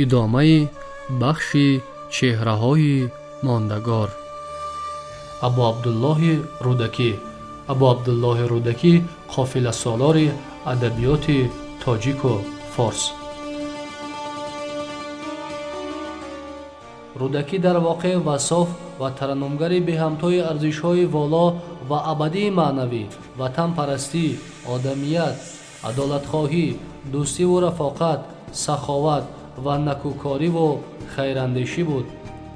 Идомаи бахши чеҳраҳои мондагор. Абу Абдуллоҳи Рӯдакӣ. Абу Абдуллоҳи Рӯдакӣ қофиласолори адабиёти тоҷику форс. Рӯдакӣ дар воқеъ вассоф ва тараннумгари беҳамтои арзишҳои воло ва абадии маънавӣ, ватанпарастӣ, одамият, адолатхоҳӣ, дӯстиву рафоқат, саховат ва накӯкориву хайрандешӣ буд.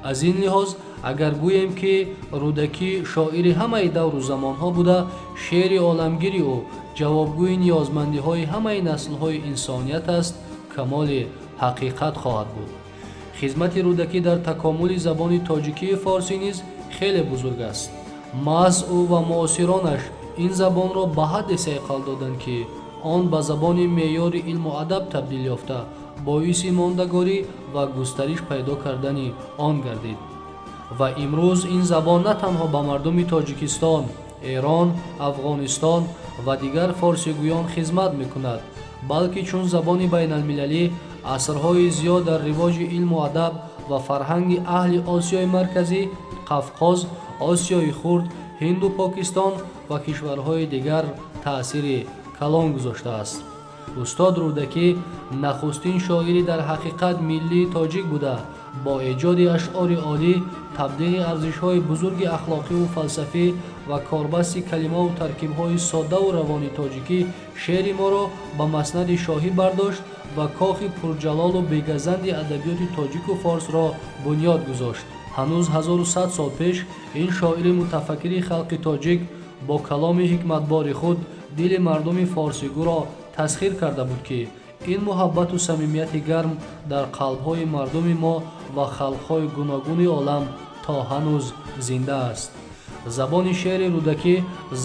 Аз ин лиҳоз, агар гӯем, ки Рӯдакӣ шоири ҳамаи давру замонҳо буда, шеъри оламгири ӯ ҷавобгӯи ниёзмандиҳои ҳамаи наслҳои инсоният аст, камоли ҳақиқат хоҳад буд. Хизмати Рӯдакӣ дар такомули забони тоҷикии форсӣ низ хеле бузург аст. Маҳз ӯ ва муосиронаш ин забонро ба ҳадде сайқал доданд, ки он ба забони меъёри илму адаб табдил ёфта, боиси мондагорӣ ва густариш пайдо кардани он гардид. Ва имрӯз ин забон на танҳо ба мардуми Тоҷикистон, Эрон, Афғонистон ва дигар форсигӯён хизмат мекунад, балки чун забони байналмилалӣ асрҳои зиёд дар ривоҷи илму адаб ва фарҳанги аҳли Осиёи Марказӣ, Қавқоз, Осиёи Хурд, Ҳинду Покистон ва кишварҳои дигар таъсири калон гузоштааст. Устод Рӯдакӣ нахустин шоири дар ҳақиқат миллии тоҷик буда, бо эҷоди ашъори олӣ, таблиғи арзишҳои бузурги ахлоқиву фалсафӣ ва корбасти калимаву таркибҳои соддаву равони тоҷикӣ шеъри моро ба маснади шоҳӣ бардошт ва кохи пурҷалолу бегазанди адабиёти тоҷику форсро бунёд гузошт. Ҳанӯз 1100 сол пеш ин шоири мутафаккири халқи тоҷик бо каломи ҳикматбори худ дили мардуми форсигӯро тасхир карда буд, ки ин муҳаббату самимияти гарм дар қалбҳои мардуми мо ва халқҳои гуногуни олам то ҳанӯз зинда аст. Забони шеъри Рӯдакӣ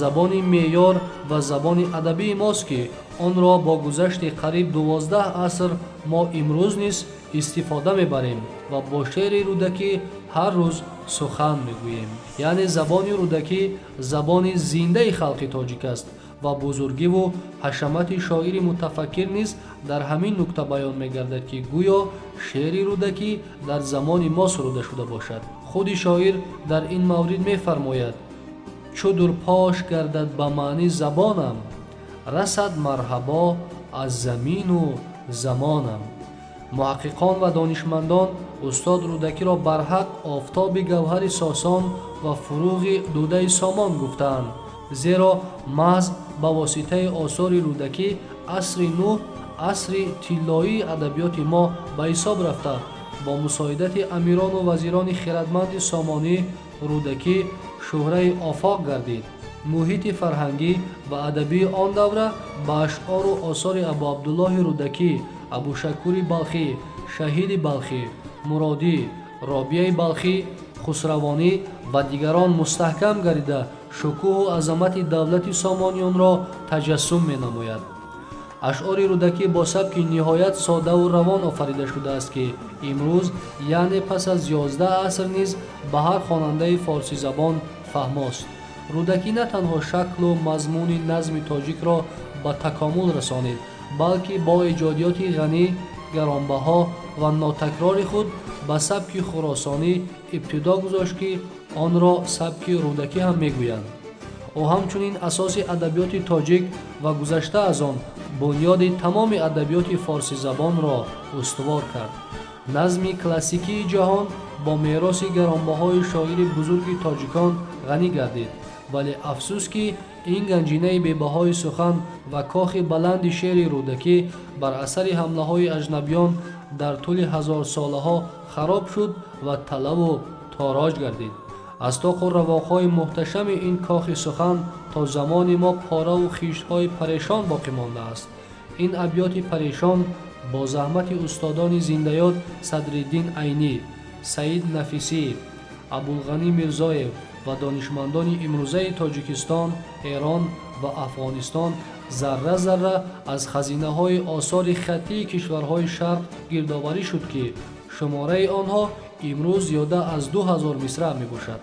забони меъёр ва забони адабии мост, ки онро бо гузашти қариб 12 аср мо имрӯз низ истифода мебарем ва бо шеъри Рӯдакӣ ҳар рӯз сухан мегӯем. Яъне забони Рӯдакӣ забони зиндаи халқи тоҷик аст ва бузургиву ҳашамати шоири мутафаккир низ дар ҳамин нукта баён мегардад, ки гӯё шеъри Рӯдакӣ дар замони мо суруда шуда бошад. Худи шоир дар ин маврид мефармояд: чу дурпош гардад ба маъни забонам, расад марҳабо аз замину замонам. Муҳаққиқон ва донишмандон устод Рӯдакиро барҳақ офтоби гавҳари Сосон ва фуруғи дудаи Сомон гуфтаанд, зеро маҳз ба воситаи осори Рӯдакӣ асри нӯҳ асри тиллоии адабиёти мо ба ҳисоб рафта, бо мусоидати амирону вазирони хирадманди сомонӣ Рӯдакӣ шӯҳраи офоқ гардид. Муҳити фарҳангӣ ва адабии он давра ба ашъору осори Абу Абдуллоҳи Рӯдакӣ, Абушакури Балхӣ, Шаҳиди Балхӣ, Муродӣ, Робияи Балхӣ, Хусравонӣ ва дигарон мустаҳкам гардида, шукӯҳу азамати давлати сомониёнро таҷассум менамояд. Ашъори Рӯдакӣ бо сабки ниҳоят соддаву равон офарида шудааст, ки имрӯз, яъне пас аз 11 аср низ ба ҳар хонандаи форсизабон фаҳмост. Рӯдакӣ на танҳо шаклу мазмуни назми тоҷикро ба такомул расонид, балки бо эҷодиёти ғанӣ, гаронбаҳо ва нотакрори худ ба сабки хуросонӣ ибтидо гузошт, ки онро сабки Рӯдакӣ ҳам мегӯянд. Ӯ ҳамчунин асоси адабиёти тоҷик ва гузашта аз он бунёди тамоми адабиёти форсизабонро устувор кард. Назми классикии ҷаҳон бо мероси гаронбаҳои шоири бузурги тоҷикон ғанӣ гардид, вале афсӯс, ки ин ганҷинаи бебаҳои сухан ва кохи баланди шеъри Рӯдакӣ бар асари ҳамлаҳои аҷнабиён дар тӯли ҳазорсолаҳо хароб шуд ва талаву тороҷ гардид. Аз тоқу равоқҳои муҳташами ин кохи сухан то замони мо пораву хиштҳои парешон боқӣ мондааст. Ин абёти парешон бо заҳмати устодони зиндаёд Садриддин Айнӣ, Саид Нафисӣ, Абулғанӣ Мирзоев ва донишмандони имрӯзаи Тоҷикистон, Эрон ва Афғонистон зарра зарра аз хазинаҳои осори хаттии кишварҳои Шарқ гирдоварӣ шуд, ки шумораи онҳо имрӯз зиёда аз 2000 мисраъ мебошад.